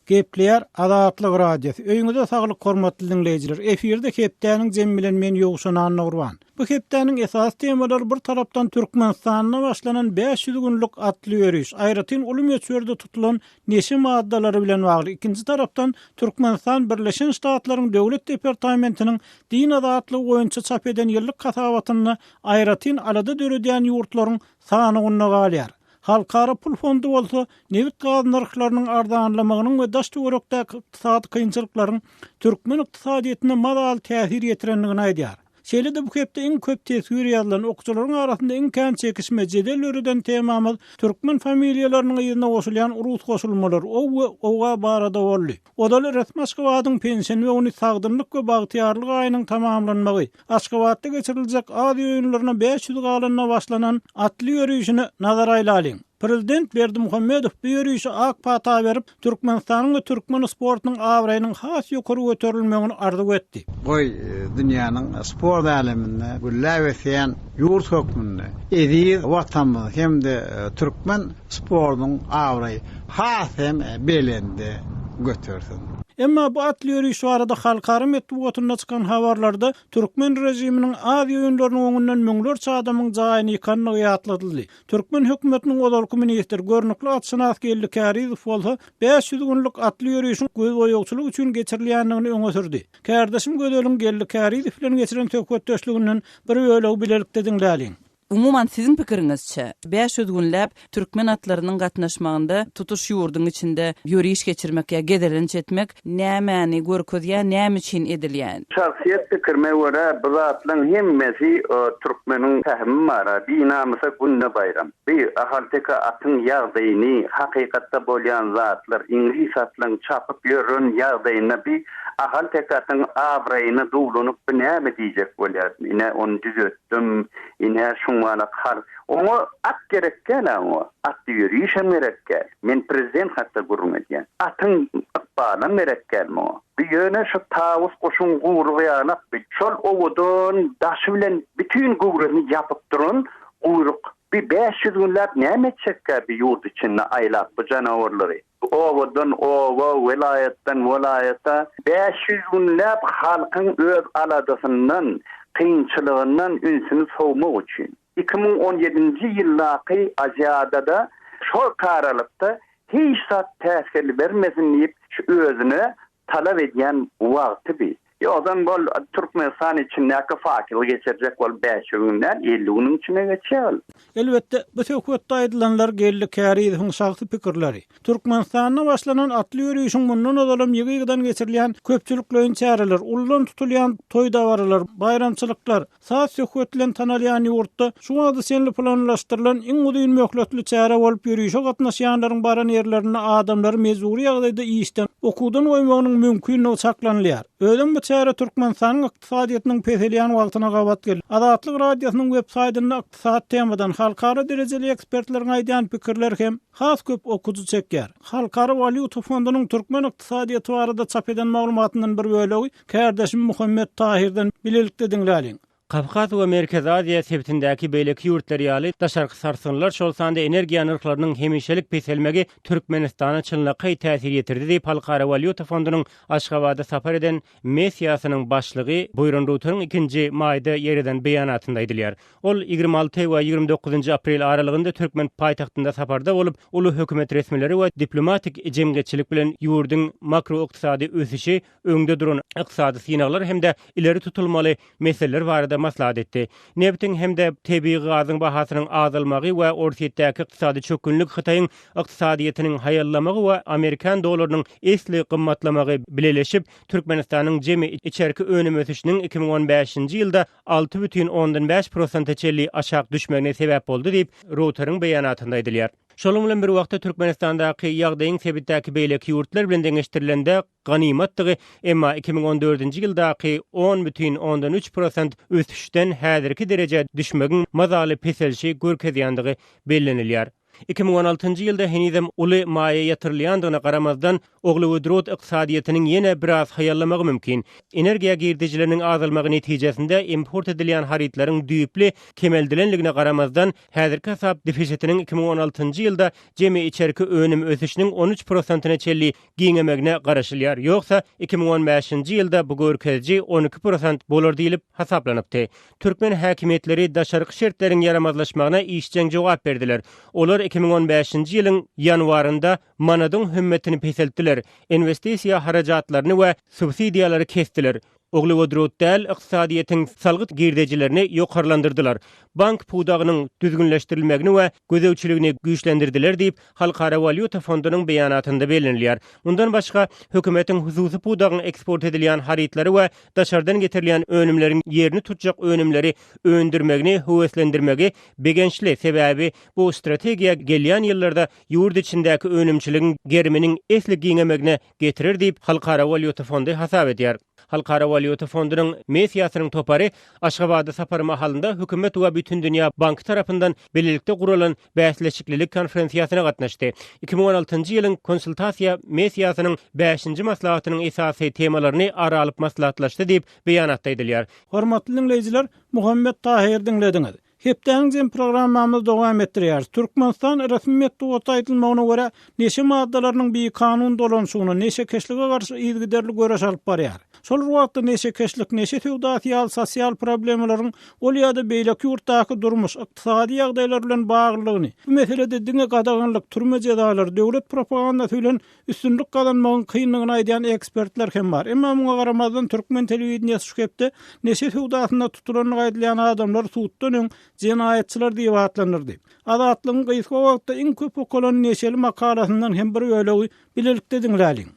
Gepleýär Azatlyk Radiosy. Öýüňize saglyk hormatly diňleýjiler. Efirde hepdäniň jemi bilen men Ýowşan Annagurban. Bu hepdäniň esasy temalary bir tarapdan Türkmenistanda başlanan 500 günlük atly ýöriş, aýratyn uly möçberde tutulan neşe maddalary bilen bagly, ikinji tarapdan Türkmenistan Birleşen Ştatlaryň Döwlet departamentiniň din azatlygy boýunça çap eden ýyllyk hasabatynda aýratyn alada döredýän ýurtlaryň sanawynda galýar. Halkara pul fondy bolsa nebit-gaz nyrhlarynyň arzanlamagynyň we daş-töwerekdäki ykdysady kynçylyklaryň türkmen ykdysadyýetine mazaly täsir ýetirendigini aýdýar. Şeýle-de bu hepde iň köp teswir ýazylan, okyjylaryň arasynda iň kän çekişme, jedel döreden temamyz türkmen familiýalarynyň yzyna goşulýan rus goşulmalary, ow we owa barada boldy. Ozaly resmi Aşgabadyň penşenbe güni Sagdynlyk we bagtyýarlyk aýynyň tamamlanmagy, Aşgabatda geçiriljek Aziýa oýunlaryna 500 galanda başlanan atly ýörişine nazar aýlalyň. Prezident Berdimuhamedow bu ýörişe ak pata berip, Türkmenistanyň we türkmen sportunyň abraýynyň has ýokary göterilmegini arzuw etdi. Goý, dünýäniň sport äleminde gülläp ösýän ýurt hökmünde eziz Watanymyz hem-de türkmen sportunyň abraýy has hem belende götersin. Emma bu atly ýöriş barada halkara metbugatynda çykan habarlarda türkmen režiminiň Aziýa oýunlarynyň öňünden müňlerçe adamyň jaýyny ýykandygy ýatladyldy. Türkmen hökümetiniň ozalky ministri, görnükli atşynas Geldi Kärizow bolsa 500 günlük atly ýörişiň gözboýagçylyk üçin geçirilýändigini öňe sürdi. Kärdeşim Gözeliň Geldi Kärizow bilen geçiren söhbetdeşliginden bir bölegi bilelikde diňläliň. Umuman, siziň pikiriňizçe, 500 günläp türkmen atlarynyň gatnaşmagynda tutuş ýurduň içinde ýöriş geçirmek ýa gezelenç etmek nämäni görkezýär, näme üçin edilýär? Şahsyýet pikirime görä bu zatlaň hemmesi türkmeniň pähimi bara, binamysa günde baýram. Bi ahalteke atyň ýagdaýyny, hakykatda bolýan zatlar, iňlis atlaň çapyp ýören ýagdaýynda bi ahalteke atyň abraýyna duwlanyp bi näme diýjek bolýar, ine ony düzetdim, ine şuňalak hal. Oňa at gerek däl-ä oňa, atly ýörişem gerek däl. Men prezident hakda gürrüň edýän. Atyň ykbalam gerek däl muňa. Bu ýöne şu tawus guşuň guýrugy ýalak bi. Şol owadan daşy bilen bütin göwresini ýapyp duran guýruk. Bi 500 günläp näme etjekkä bi ýurt içinde aýlap bu janawarlary. Obadan oba, welaýatdan welaýata 500 günläp halkyň öz aladasyndan, kynçylygyndan ünsüni sowmak üçin. 2017-nji ýyldaky Aziadada şol aralykda hiç zat päsgel bermesin diýip şu özüne talap edýän wagty bi. Ýogsam bol Türkmenistan içindäki fakely geçirjek bolup 500 gün däl, 50 günüň içinde geçýär ol. Elbetde, bu söhbetde aýdylanlar Geldi Kärizowyň şahsy pikirleri. Türkmenistanda başlanan atly ýörişiň mundan ozalam ýygy-ýygydan geçirilýän köpçülikleýin çäreler, ullan tutulýan toý-dabaralar, baýramçylyklar, Saz-söhbet bilen tanalýan ýurtda şu wagta çenli planlaşdyrylan iň uzyn möhletli çäre bolup ýörişe gatnaşýanlaryň baran ýerlerinde adamlary mejbury ýagdaýda işden, okuwdan goýmagynyň mümkinligi çaklanylýar. Özem bu çäre Türkmenistanyň ykdysadyýetiniň peselýän wagtyna gabat geldi. Azatlyk Radiosynyň web saýtynda ykdysady temadan halkara derejeli ekspertleriň aýdýan pikirleri hem has köp okyjy çekýär. Halkara walýuta fondunyň türkmen ykdysadyýeti barada çap eden maglumatyndan bir bölegi Kärdeşim Muhammet Tahirden bilelikde diňläliň. Kawkaz we Merkezi Aziýa sebitindäki beýleki ýurtlar ýaly, daşarky sarsgynlar, şol sanda energiýa nyrhlarynyň hemişelik peselmegi Türkmenistana çynlakaý täsir ýetirdi diýip, Halkara walýuta fondunyň Aşgabada sapar eden missiýasynyň başlygy Buýran Ruteriň ikinji maýda ýer eden beýanatynda aýdylýar. Ol 26 we 29 aprel aralygynda türkmen paýtagtynda saparda bolup, uly hökümet resmileri we diplomatik jemgyýetçilik bilen ýurduň makroykdysady ösüşi, öňde duran ykdysady synaglar hem-de ileri tutulmaly meseleler barada maslahat etdi. Nebtiň hem-de tebigy gazyň bahasynyň azalmagy we Orsýetdäki ykdysady çökgünlik Hytaýyň ykdysadyýetiniň haýallamagy we amerikan dollarynyň esli gymmatlamagy bileleşip, Türkmenistanyň jemi içerki önüm ösüşiniň 2015-nji ýylda 6,5 prosente çenli aşak düşmegine sebäp boldy diýip, Reuteriň beýanatynda aýdylýar. Şonuň bilen bir wagtda Türkmenistandaky ýagdaýyň sebitdäki beýleki ýurtlar bilen deňeşdirilende ganymatdygy, emma 2014-nji ýyldaky 10,3 prosent ösüşden häzirki derejä düşmegiň mazaly peselişi görkezýändigi bellenilýär. 2016-njy ýylda henizem uly maýa ýatyrylýandygyna garamazdan, uglewodorod ykdysadyýetiniň ýene biraz haýallamagy mümkin. Energiýa girdejileriniň azalmagy netijesinde import edilýän harytlaryň düýpli kemeldilenligine garamazdan, häzirki hasap defisitiniň 2016-njy ýylda jemi içerki önüm ösüşiniň 13 prosentine çenli giňemegine garaşylýar, ýogsa 2015-nji ýylda bu görkeziji 12 prosent bolar diýlip hasaplanypdy. Türkmen häkimiýetleri daşarky şertleriň ýaramazlaşmagyna işjeň jogap berdiler. Olar 2015-nji ýylyň ýanwarynda manadyň hümmetini peseltdiler, inwestisiýa harajatlaryny we subsidiýalary kesdiler, uglewodorod däl ykdysadyýetiň salgyt girdejilerini ýokarlandyrdylar, bank pudagynyň düzgünleşdirilmegini we gözegçiligini güýçlendirdiler diýip, Halkara walýuta fondunyň beýanatynda bellenilýär. Mundan başga, hökümetiň hususy pudagyň eksport edilýän harytlary we daşardan getirilýän önümleriň ýerini tutjak önümleri öndürmegini höweslendirmegi begençli, sebäbi bu strategiýa gelýän ýyllarda ýurt içindäki önümçiligiň geriminiň esli giňemegine getirer diýip, Halkara walýuta fondy hasap edýär. Halkara walýuta fondunyň missiýasynyň topary Aşgabada sapary mahalynda hökümet we Bütindünýä banky tarapyndan bilelikde guralan bäsleşiklilik konferensiýasyna gatnaşdy. 2016-njy ýylyň konsultasiýa missiýasynyň bäşinji maslahatynyň esasy temalaryny ara alyp maslahatlaşdy diýip, beýanatda aýdylýar. Hormatly diňleýjiler, Muhammet Tahyry diňlediňiz. Hepdäniň jem programmamyzy dowam etdirýäris. Türkmenistan resmi metbugatda aýdylmagyna görä, neşe maddalarynyň bikanun dolanyşygyna, neşekeşlige garşy yzygiderli göreş alyp barýar. Şol bir wagtda neşekeşlik, neşe söwdasy ýaly sosial problemalaryň ol ýa-da beýleki ýurtdaky durmuş, ykdysady ýagdaýlar bilen baglylygyny, bu meselede diňe gadaganlyk, türme jezalary, döwlet propagandasy bilen üstünlik gazanmagyň kyndygyny aýdýan ekspertler hem bar. Emma muňa garamazdan, türkmen telewideniýesi şu hepde neşe söwdasynda tutulandygy aýdylýan adamlary suddan öň jenaýatçylar diýip atlandyrdy. Azatlygyň gysga wagtda iň köp okalan neşeli makalasyndan hem bir bölegi bilelikde diňläliň.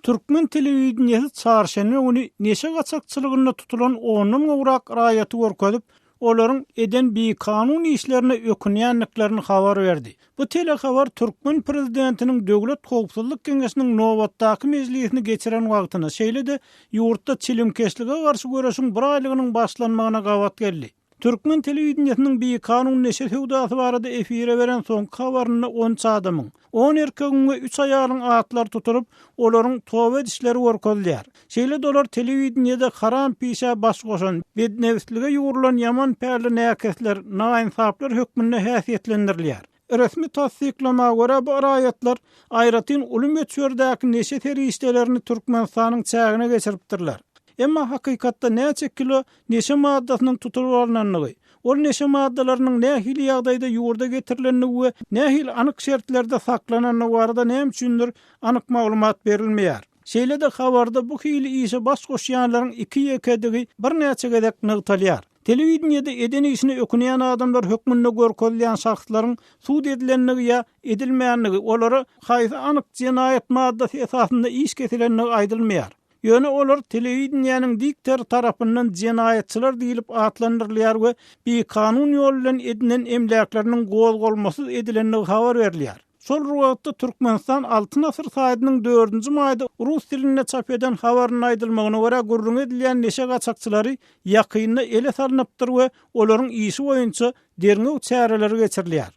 Türkmen telewideniýesi çarşenbe güni neşe gaçakçylygynda tutulan ondan gowrak raýaty görkezip, olaryň eden bikanun işlerine ökünýändiklerini habar berdi. Bu telehabar türkmen prezidentiniň Döwlet howpsuzlyk geňeşiniň nobatdaky mejlisini geçiren wagtyna, şeýle-de ýurtda çilimkeşlige garşy göreşiň bir aýlygynyň başlanmagyna gabat geldi. Türkmen telewideniýesiniň bikanun neşe söwdasy barada efire beren soňky habarynda on üç adamyň, On erkegiň we üç aýalyň atlary tutulyp, olaryň toba edişleri görkezilýär. Şeýle-de olar telewideniýede haram pişä baş goşan, bednebislige ýugrulan ýaman pälli näkesler, naýynsaplar hökmünde häsiýetlendirilýär. Resmi tassyklama görä, bu raýatlar aýratyn uly möçberdäki neşe serişdelerini Türkmenistanyň çägine geçiripdirler. Emma hakykatda näçe kilo neşe maddasynyň tutulyp alnandygy, ol neşe maddalarynyň nähili ýagdaýda ýurda getirilendigi we nähili anyk şertlerde saklanandygy barada näme üçindir anyk maglumat berilmeýär. Şeýle-de habarda bu hili işe baş goşýanlaryň iki-ýekedigi birnäçe gezek nygtalýar. Telewideniýede eden işine ökünýän adamlar hökmünde görkezilýän şahslaryň sud edilendigi ýa edilmändigi, olara haýsy anyk jenaýat maddasy esasynda iş kesilendigi aýdylmaýar. Ýöne olar telewideniýäniň diktory tarapyndan jenaýatçylar diýlip atlandyrylýar we bikanun ýol bilen edinen emläkleriniň gozgalmasyz edilendigi habar berilýär. Şol bir wagtda Türkmenistan Altyn asyr saýtynyň dördünji maýda rus dilinde çap eden habarynda aýdylmagyna görä, gürrüňi edilýän neşe gaçakçylary ýakynda ele salnypdyr we olaryň işi boýunça Derňew çäreleri geçirilýär.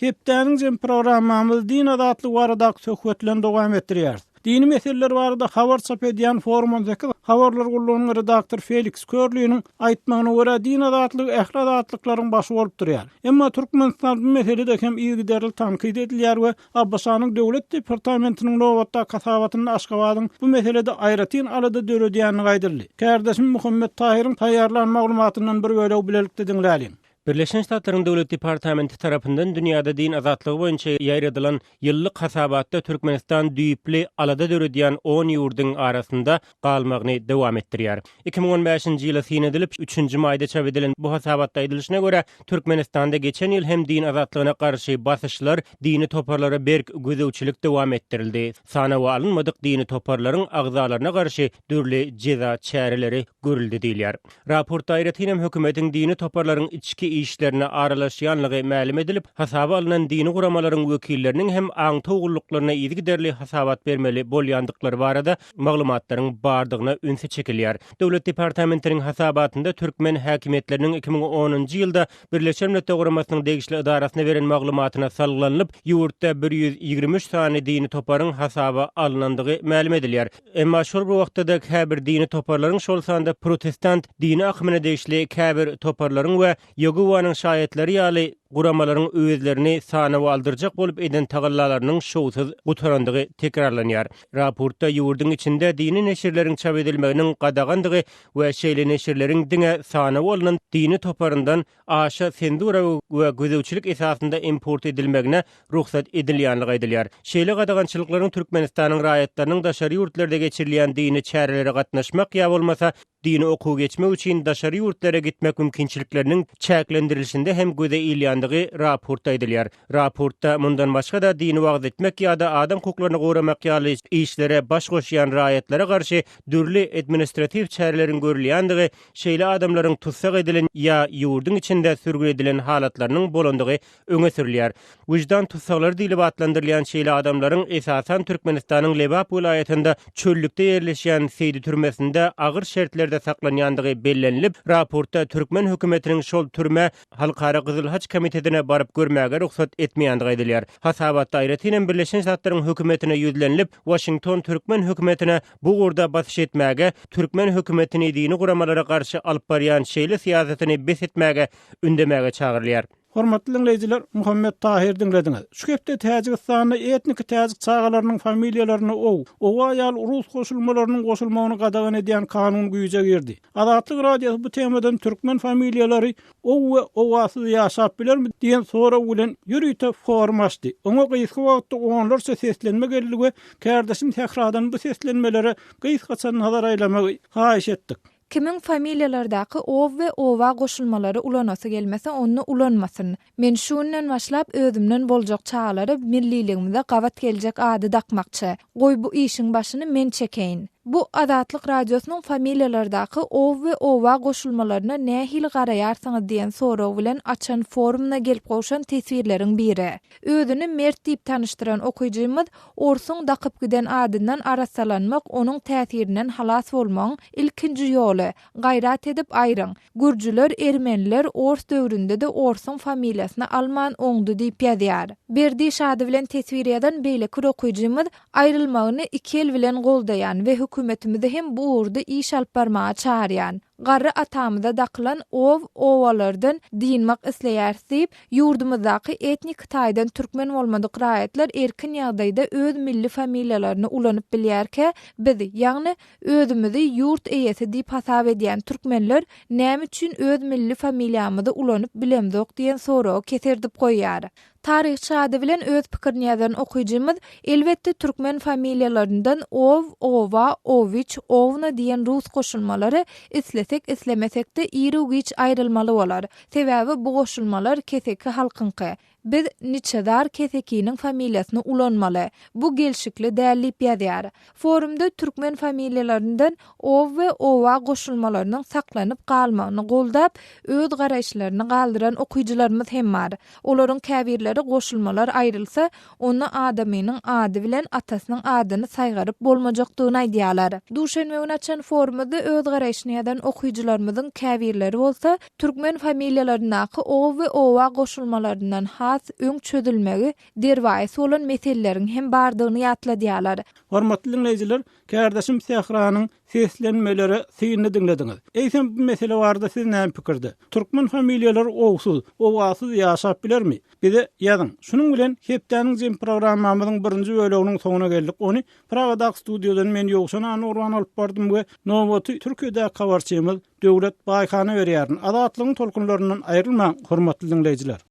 Hepdäniň jem programmamyzy din azatlygy baradaky söhbet bilen dowam etdirýäris. Dini meseleler barada habar çap edýän Forum 18 habarlar gullugynyň redaktory Feliks Körliniň aýtmagyna görä, din azatlygy ähli azatlyklaryň başy bolup durýar. Emma Türkmenistan bu meselede hem yzygiderli tankyt edilýär we ABŞ-nyň Döwlet departamentiniň nobatdaky hasabatynda Aşgabadyň bu meselede aýratyn alada döredýändigi aýdyldy. Kärdeşim Muhammet Tahyryň taýýarlan maglumatyndan bir bölegi bilelikde diňläliň. Birleşen Ştatlaryň Döwlet departamenti tarapyndan dünýäde din azatlygy boýunça ýaýradylan ýyllyk hasabatda Türkmenistan düýpli alada döredýän on ýurduň arasynda galmagyny dowam etdirýär. 2015-nji ýyla syn edilip, üçünji maýda çap edilen bu hasabatda aýdylyşyna görä, Türkmenistanda geçen ýyl hem din azatlygyna garşy basyşlar, dini toparlara berk gözegçilik dowam etdirildi. Sanawa alynmadyk dini toparlaryň agzalaryna garşy dürli jeza çäreleri görüldi diýilýär. Raportda aýratyn hem hökümetiň dini toparlaryň içki. işlerine aralaşýanlygy mälim edilip, hasaba alnan dini guramalaryň wekilleriniň hem aňtaw gulluklaryna yzygiderli hasabat bermeli bolýandyklary barada maglumatlaryň bardygyna ünsi çekilýär. Döwlet departamentiniň hasabatynda türkmen häkimiýetleriniň 2010-njy ýylda Birleşen Milletler Guramasynyň degişli edarasyna beren maglumatyna salgylanylyp, ýurtda 123 sany dini toparyň hasaba alnandygy mälim edilýär. Emma şol bir wagtda-da käbir dini toparlaryň, şol sanda protestant dini akymyna degişli käbir toparlaryň we Ýegowanyň şaýatlary ýaly guramalaryň özlerini sanawa aldyrjak bolup eden tagallalarynyň şowsuz gutarandygy tekrarlanýar. Raportda ýurduň içinde dini neşirleriň çap edilmeginiň gadagandygy we şeýle neşirleriň diňe sanawa alnan dini toparyndan aşa senzura we gözegçilik esasynda import edilmegine rugsat edilýänligi aýdylýar. Şeýle gadagançylyklaryň Türkmenistanyň raýatlarynyň daşary ýurtlarda geçirilýän dini çärelere gatnaşmak ýa bolmasa dini okuw geçmek üçin daşary ýurtlara gitmek mümkinçilikleriniň çäklendirilişinde hem göze ilýändigi raportda aýdylýar. Raportda mundan başga-da dini wagyz etmek ýa-da adam hukuklaryny goramak ýaly işlere baş goşýan raýatlara garşy dürli administratiw çäreleriň görülýändigi, şeýle adamlaryň tussag edilen ýa ýurduň içinde sürgün edilen halatlarynyň bolandygy öňe sürülýär. Wyždan tussaglary diýlip atlandyrylýan şeýle adamlaryň esasan Türkmenistanyň Lebap welaýatynda çöllükde ýerleşýän Seýdi türmesinde agyr şertlerde saklanýandygy bellenilip, raportda türkmen hökümetiniň şol türmä Halkara Gyzyl Haç Komitetine baryp görmäge rugsat etmeýändigi aýdylýar. Hasabatda aýratyn hem Birleşen Ştatlaryň hökümetine ýüzlenilip, Waşington türkmen hökümetine bu ugurda basyş etmäge, türkmen hökümetini dini guramalara garşy alyp barýan şeýle syýasatyny bes etmäge ündemäge çagyrylýar. Hormatly diňleýjiler, Muhammet Tahyry diňlediňiz. Şu hepde Täjigistanda etniki täjik çagalarynyň familiýalaryna ow, owa ýaly rus goşulmalarynyň goşulmagyny gadagan edýän kanun güýje girdi. Azatlyk Radiosy bu temadan türkmen familiýalary ow we owasyz ýaşap bilermi diýen sorag bilen ýörite forum açdy. Oňa gysga wagtda onlarça seslenme geldi we kärdeşim Sähradan bu seslenmelere gysgaça nazar aýlamagy haýyş etdik. Kimiň familiýalardaky ow we owa goşulmalary ulanasy gelmese onda ulanmasyn. Men şu günden başlap özümden boljak çagalara milliligimize gabat geljek ady dakmakçy. Goý bu işiň başyny men çekeýin. Bu Azatlyk Radiosynyň familiýalardaky ow we owa goşulmalaryna nähili garaýarsyňyz diýen sorag bilen açan forumyna gelip gowşan teswirleriň biri. Özüni Mert diýip tanyşdyran okyjymyz Orsuň dakyp giden adyndan arassalanmak onuň täsirinden halas bolmagyň ilkinji ýoly. Gaýrat edip aýryň. Gürjüler, ermeniler ors döwründe-de orsuň familiýasyny alman oňdy diýip ýazýar. Berdiş ady bilen teswir ýazan beýleki bir okyjymyz aýrylmagyny iki el bilen goldaýan we hökümetimizi hem bu ugurda iş alyp barmaga çagyrýan. Garry atamyza dakylan ow owalardan dynmak isleýäris diýip, ýurdumyzdaky etnik taýdan türkmen bolmadyk raýatlar erkin ýagdaýda öz milli familiýalaryny ulanyp bilýärkä, biz, ýagny, özümizi ýurt eýesi diýip hasap edýän türkmenler näme üçin öz milli familiýamyzy ulanyp bilemzok diýen soragy keserdip goýýar. Taryhçy ady bilen öz pikirini ýazan okyjymyz, elbetde türkmen familiýalaryndan ow, owa, owiç, owna diýen rus goşulmalary islesek-islemesek-de iru-giç aýrylmaly bolar. Sebäbi bu goşulmalar keseki halkyňky. Biz niçezar kesekiniň familiýasyny ulanmaly. Bu gelşikli däl diýip ýazýar. Forumda türkmen familiýalaryndan ow we owa goşulmalarynyň saklanyp galmagyny goldap, öz garaýyşlaryny galdyran okyjylarymyz hem bar. Olaryň käbirleri goşulmalar aýrylsa, onda adamynyň ady bilen atasynyň adyny saýgaryp bolmajakdygyny aýdýarlar. Duşenbe güni açan forumyzda öz garaýşyny ýazan okyjylarymyzyň käbirleri bolsa, türkmen familiýalaryndaky ow we owa goşulmalaryndan has öň çözülmegi derwaýys bolan meseleleriň hem bardygyny ýatladýarlar. Hormatly diňleýjiler, kärdeşim Sähranyň seslenmelere synyny diňlediňiz. Eýsem bu mesele barada siz näme pikirde? Türkmen familiýalary owsuz, owasyz ýaşap bilermi? Bize ýazyň. Şunuň bilen hepdäniň jem programmamyzyň birinji böleginiň soňuna geldik. Ony Pragadaky studiýadan men Ýowşan Annagurban alyp bardym we nobaty Türkiýedäki habarçymyz Döwlet Baýhana berýärin. Azatlygyň tolkunlaryndan aýrylmaň, hormatly diňleýjiler!